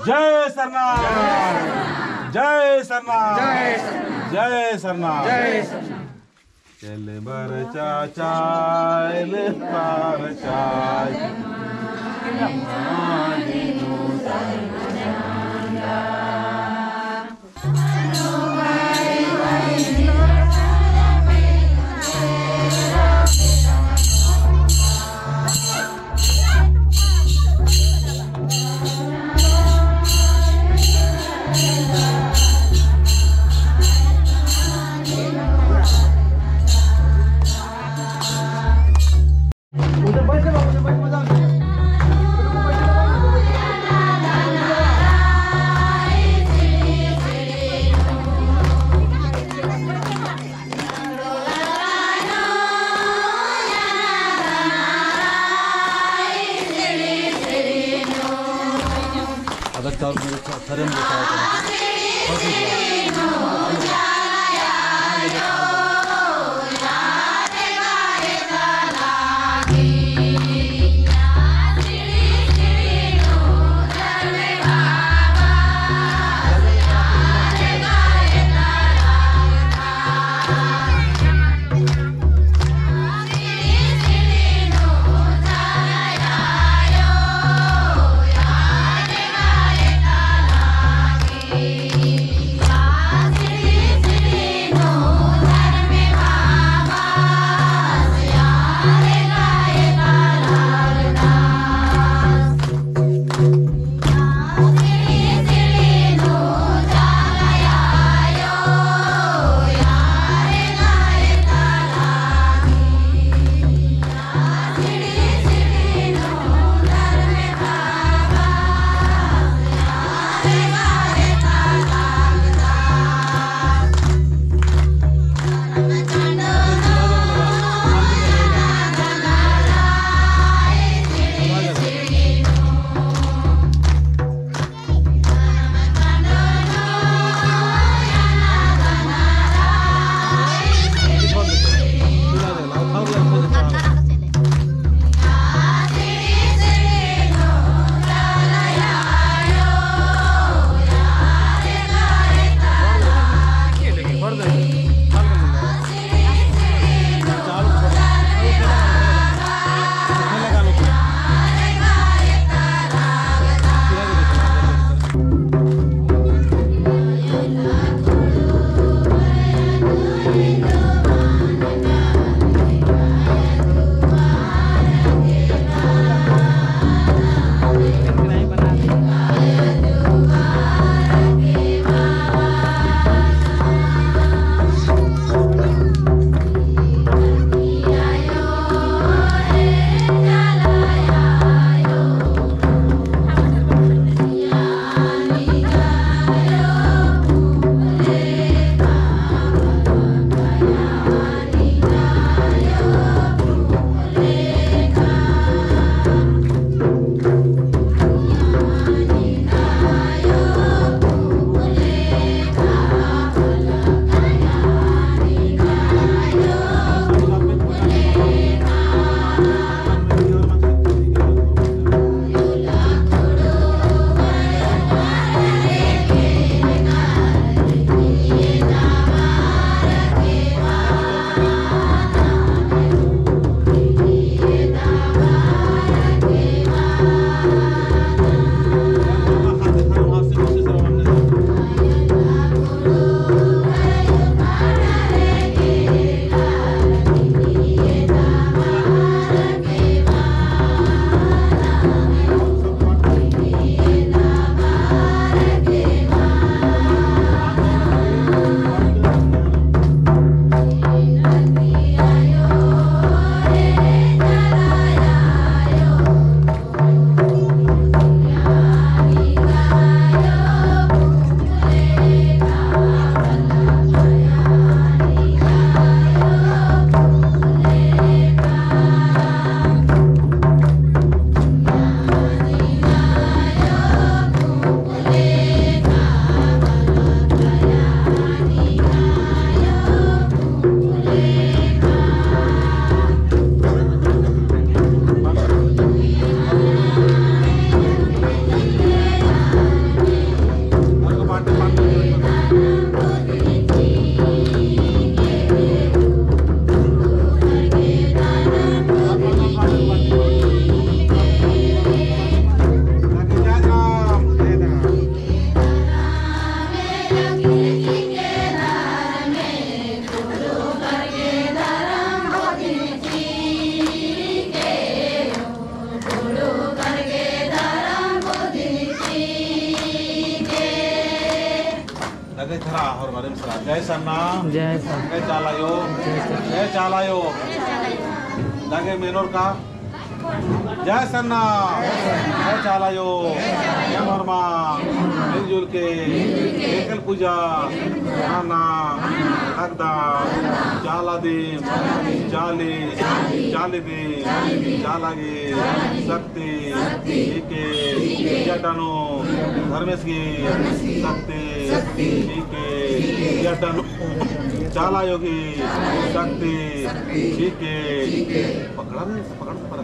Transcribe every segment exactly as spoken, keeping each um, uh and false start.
जय सरना, जय सरना, जय सरना। चल बर चाचा, चल बर चाचा। जय सरना। जय सरना। जय चाला आयो। जय सरना। जय चाला आयो। दागे मेनोर का। जय सरना। जय चाला आयो। जय मरमा। मिलजुल के एकल पूजा नना लगदम। चाला दिम चाली, चाली दिम चाला गही शक्ति चिके, जिया टा नू धर्मेस गही शक्ति चिके, जिया टा नू चाला आयो गही शक्ति चिके। पकड़ा रे, पकड़, पकड़।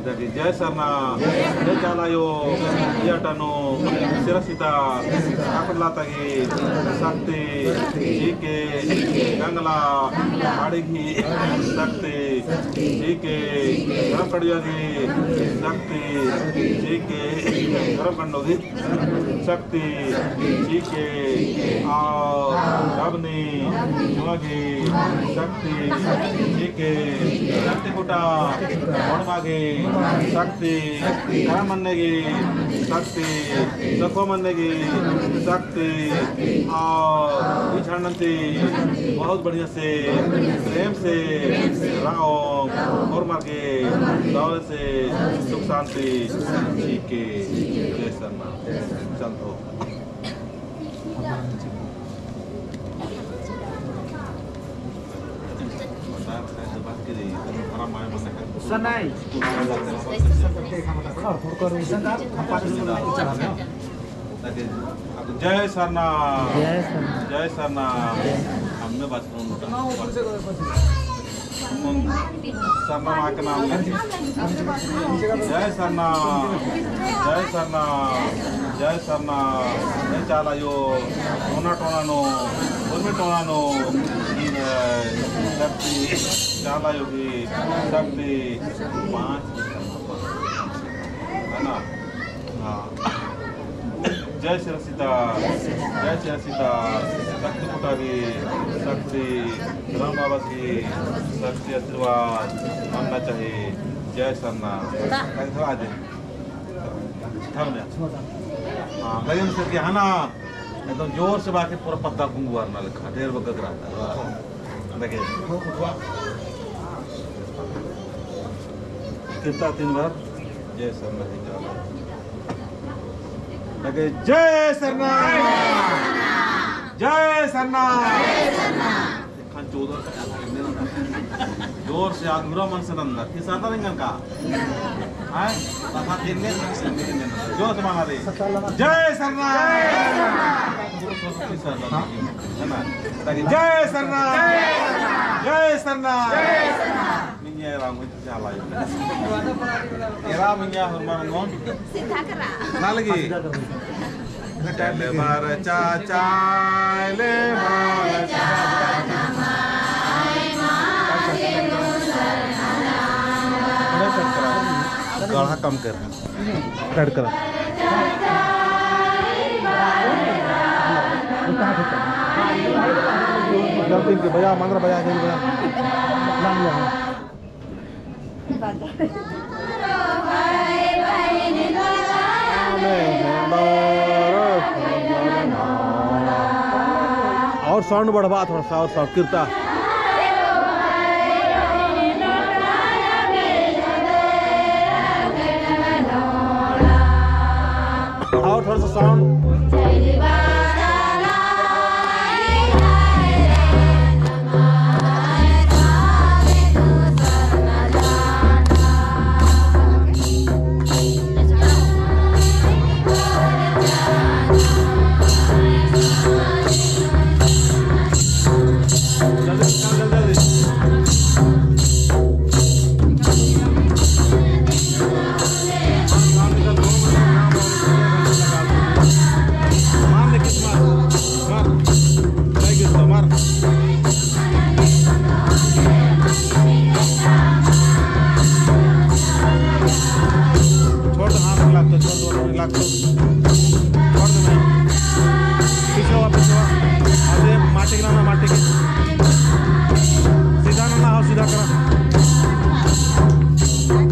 जय सरना, जय चाला आयो, जिया टा नू सिरसिता, अकला तगी शक्ति चिके, गंगला आड़ी गही शक्ति चिके, धर्म कड़िया गही शक्ति चिके, धर्म कंडो गही शक्ति चिके, और अबनी जुआ गही शक्ति चिके, शक्ति खुटा ओड़मा गही शक्ति, करा मन्ने गही शक्ति, सखो मन्ने गही शक्ति, और ई झंडन ती बहुत बढ़िया से, प्रेम से रहो, और मर के दौलत से सुख शांति चिके। जय सरना। चल तो। जय सरना। जय सरना। जय सरना। हमने बात सरना माकना। जय सरना, जय सरना, जय सरना। जय चाला आयो, टोना टोना नू, उर्मी टोना नू, इन शक्ति, चाला आयो गही शक्ति, पाँच, है ना? हाँ। जय सिरसिता, जय सिरसिता, शक्ति खुटा गही शक्ति, राम बाबा गही शक्ति आशीर्वाद मन्ना चाहिए। जय सरना। ता। थोड़ा आगे। थाम ने। हाँ, लगे में सर के हना, एकदम जोर से बाकी पूरा पद्दा कुंगुआर ना लिखा, ढेर बग्गक रहता। देखिए। कितना तीन बार? जय सरना ही जाओ। लगे, जय सरना। जय सरना। खान चौदह का जोर से अधूरा मन से नंदर। किस आता नहीं का? हैं? तथा तीन ने जोर से माना रे। जय सरना। है ना? जय सरना। जय सरना। मिंगे राम चाला आयो। एरा मिंगा होरमर नोन। सीधा करा। ना लगी। ले बार चाचा, ले बार चाचा। गढ़ा कम कर। Cut करा। जल्दी इनके बजा, मंगरा बजा, जल्दी बजा। और sound बढ़वा थोड़ा सा, और sound किरता। और थोड़ा सा sound। जल्दी, जल्दी, जल्दी।